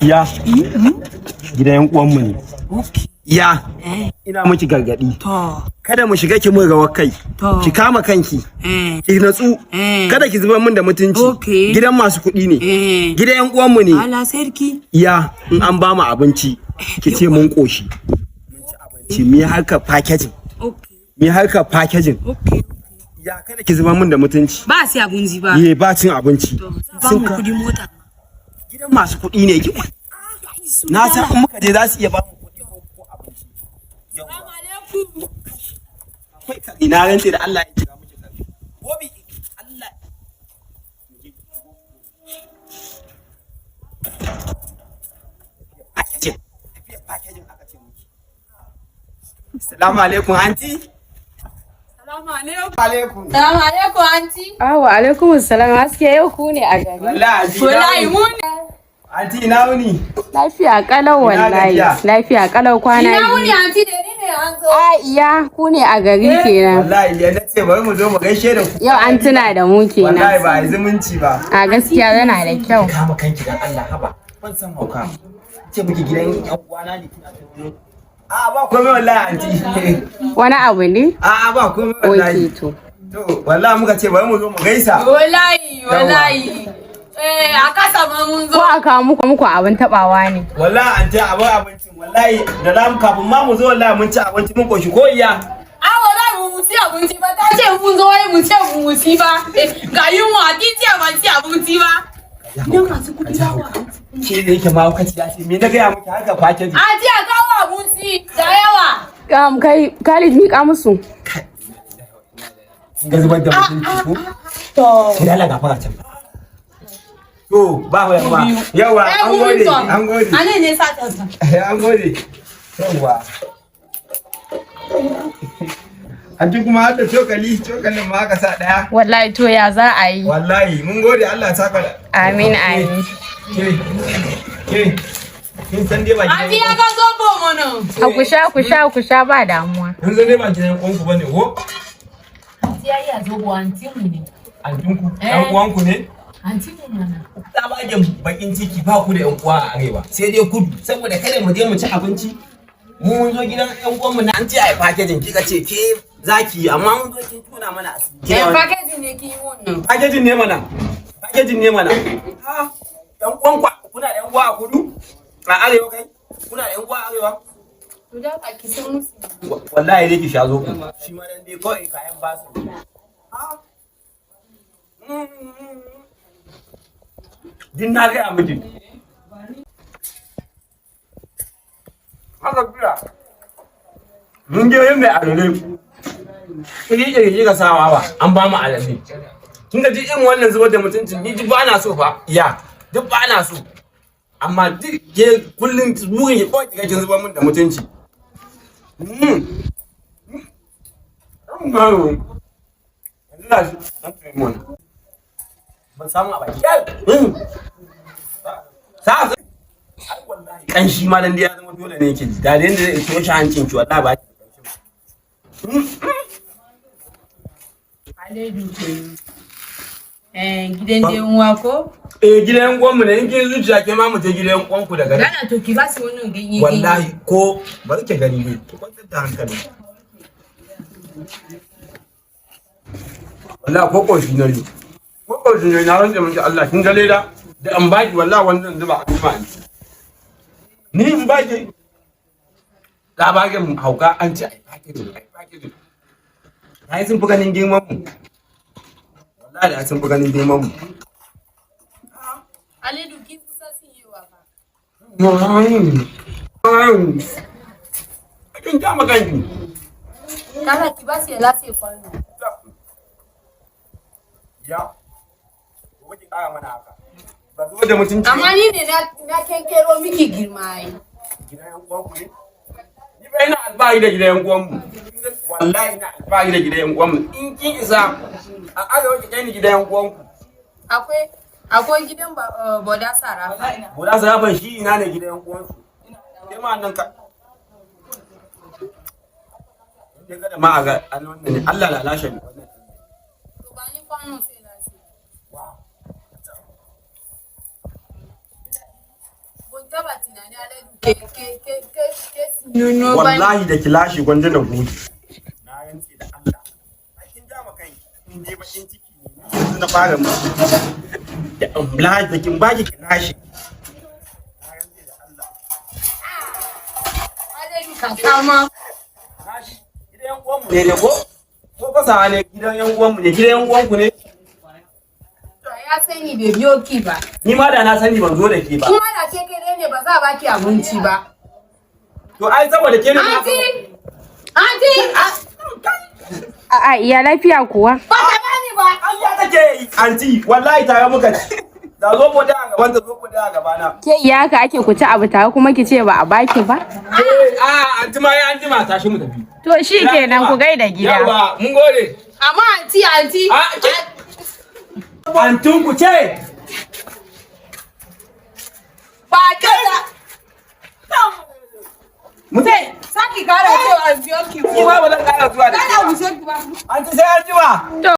Ya gidan yan uwanmu ne. Ya ina miki gargadi. To. Kada mu shiga ki mun rawar kai. To. Ki kama kanki. Eh. Ki natsu. Eh. Kada ki zubar min da mutunci. Okay. Gidan masu kuɗi ne. Eh. Gidan yan uwanmu ne. Allah sarki. Ya in an ba mu abinci ki ce mun koshi. Mun ci abinci mu yi harkar packaging. Okay. Mu yi harkar packaging. Okay. Ya kada ki zubar min da mutunci. Ba sai abunci ba. Ye ba cin abinci. Ba mu kudi mota. Gidan masu kuɗi ne ki. Na san in muka je za su iya ba mu kuɗi ko abinci. Salamu alaikum. Akwai kare. Na rantse da Allah ya kira miki kare. Bobi Allah. Packaging. Tafiyar packaging aka ce miki. Salamu alaikum aunty. Salamu alaikum. Alaikum. Salamu alaikum aunty. Wa alaikum salam, haske yau ku ne a gari. Wallahi aunty. Wallahi mu ne. Aunty ina wuni? Lafiya kalau Ina wallahi. gajiya? Lafiya kalau kwana Ina wuni biyu. aunty, da ni ne an zo. A iya ku ne a gari kenan. Wallahi ya nace bari mu zo mu gaishe da ku. Yau an tuna da mu Wallahi kenan. ba a yi zumunci ba. A gaskiya yana da kyau. Kama kanki dan Allah, haba. Ban san hauka. Ce miki gidan yan uwana ne kina ta. A ba komai wallahi aunty. Wani abu ne? A'a ba komai wallahi. Oke to. To wallahi muka ce bari mu zo mu gaisa. Wallahi wallahi. Eh, a kasa ma mun zo. Ko a kawo muku abin tabawa ne. Wallahi aunty abin abincin wallahi da zamu kafin ma mu zo wallahi mun ci abinci mun koshi ko iya. A wallahi mu ci abinci ba, ta ce mun zo wai mu ce mu ci ba. Ga yunwa ki ce ban ci abinci ba. Gidan masu kudi ba wa. Ke da yake mahaukaciya ce, me na gaya miki haka package. Aunty, a kawo abinci da yawa. Kai Khalid, miƙa musu. Kin ga zubar da mutunci ko? To. Sai Allah gafara can. To ba wa yawa. Yawa an gode, an gode. Ane ne sa ta sa. An gode. Yawa. Anti kuma har da cokali, cokalin ma aka sa daya. Wallahi to ya za a yi. Wallahi mun gode, Allah ya saka da. Amin amin. Ke ke kin san dai ba Aunty, gidan ya ga zobo mana. A ku sha, ku sha, ku sha, ba damuwa. Kin san dai ba gidan uwanku bane ko? Aunty ya iya zobo, aunty mu ne. Antinku ɗan uwanku ne? Aunty mu mana. Tsabagen bakin ciki, ba ku da yan uwa a arewa sai dai kudu, saboda kada mu je mu ci abinci. Mu mun zo gidan yan uwanmu na an ce ai packaging, kika ce ke zaki yi, amma mun zo kin tuna mana asiri. Eh, packaging ne ki yi wannan. Packaging ne mana, packaging ne mana. Ha yan uwan ku, kuna da yan uwa a kudu, a arewa? Kai, kuna da yan uwa a arewa? To da ba ki san musu. Wallahi dai ki sha zo ku shi ma dan dai kawai kayan basu. Din na gaya miki. Haka biya. Mun je yin mai alale. Iri iri kika sawa ba, an ba mu alale. Kin ga duk irin wannan zubar da mutuncin ni duk ba na so fa. Ya, duk ba na so. Amma duk ke kullum burin ki kawai ki ga kin zubar min da mutunci. Yanzu na shi, ɗan tuni mun. Ban samu a baki. Sa ai wallahi kanshi ma dan dai ya zama dole ne yake ji. Da yanda zai toshe hancin ki wallahi ba ki. Aledu kenan. Eh, gidan dai uwa ko? Eh, gidan yan uwanmu ne, in kin zuciya ke ma mu je gidan yan uwanku daga nan. Gana to ki ba su wannan ganye. Wallahi ko bari ki gani ne. Ki kwantar da hankali. Wallahi ko koshi na yi. Ko koshi ne na rantse miki Allah, kin ga leda da an baki wallahi wannan zuba a zuba ni. Ni in baki labarin hauka an ce ai packaging, ai packaging. Ai sun fi ganin girman mu. Wallahi da sun fi ganin girman mu. Aledu, kin kusa cinyewa fa. Kin kama kanki. Kana ki ba su ya lase kwano. Ya. Gobe ki kara mana haka. Ba zo da mutunci. Amma ni ne na kenkero miki girma ai. Gidan yan uwanku ne? Ni fa ina alfahari da gidan yan uwanmu. Wallahi ina alfahari da gidan yan uwanmu. In kin isa a arewa ki kai ni gidan yan uwanku. Akwai gidan Boda Sarafa. Bola Sarafan shi ina ne gidan yan uwansu? Kai ma nan ka. In kada ma a ga an wannan ne Allah lalashe ni. To ba ni kwano sai lase. tunani Haladu ke ke ke ke ke nuno ba. Wallahi da kilashi gwanda na goge. Na rantse da Allah. Ai kin ja ma kai. In dai bakin ciki ne. Yanzu na fara mu. Da in da kin baki kilashi. Na rantse da Allah. Haladu ka sama. Nashi gidan yan uwanmu ne dai ko? Ko fasa ne gidan yan uwanmu ne gidan yan uwanku ne? Ya sani bai biyo ki ba. Ni ma da na sani ban zo da ke ba. Kuma da ke kai ne ba za a baki abinci ba. To ai saboda ke ne na- Aunty! Aunty! A'a iya lafiya kuwa. Ba ta bani ba. An ya take yi anti wallahi tare muka ci. Da zo ko da a gaban ta zo ko da a gabana. Ke iya haka ake ku ci abu tare kuma ki ce ba a baki ba? Eh a anti ma ya anti ma tashi mu tafi. To shi kenan ku gaida gida. Yawa mun gode. Amma aunty aunty. A ke Antun ku ce. Ba ta da. Mutai. Saki kara cewa an biyo ki. Ni ma ba zan kara zuwa da ke. Kana wuce ki ba. Anti sai an jima.